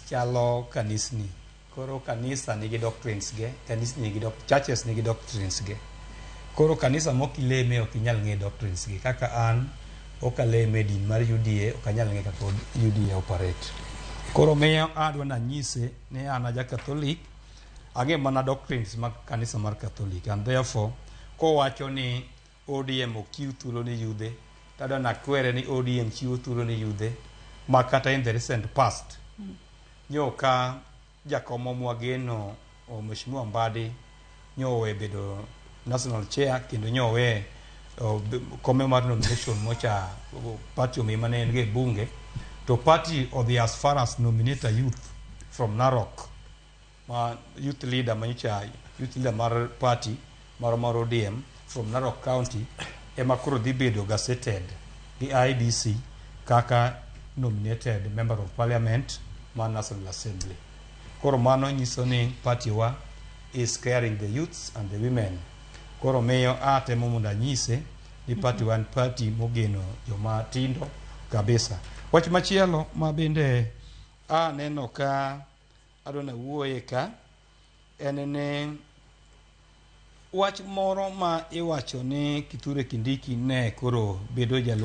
Chalo kanisni. Koro kanisa nigi doctrines ge, kanisni nigi churches nigi doctrines ge. Koro kanisa mok ileme ok inyal ng'e doctrines gi. Kaka an ok aleme e din mar UDA, ok anyal ng'e kaka UDA operate. Koro miyo adwa nanyise ni an aja Catholic, ang'e mana doctrines mag kanisa mar Catholic, and therefore kowacho ni ODM ok chiw thuolo ni yudhe, tadwa nakwere ni ODM chiwo thuolo ni yudhe ma kata in the recent past nyo ka jakom mwageno o Mheshimiwa Mbadi nyo owe bedo national chair kendo nyo owe kome mar nomination mocha party omiye mane en go e bunge, to party odhi as far as nominate a youth from Narok ma youth leader manyocha youth leader mar party mar ODM from Narok County ema koro dhi bedo gazetted gi IEBC kaka nominated member of parliament mar National Assembly. Koro mano nyiso ni party wa is caring the youths and the women. Koro miyo atemo mondo anyise ni party wa en party mogeno joma tindo kabisa. Wach machielo ma bende aneno ka adwa nawuoye ka en ni wach moro ma iwacho ni Kithure Kindiki ne koro bedo jalup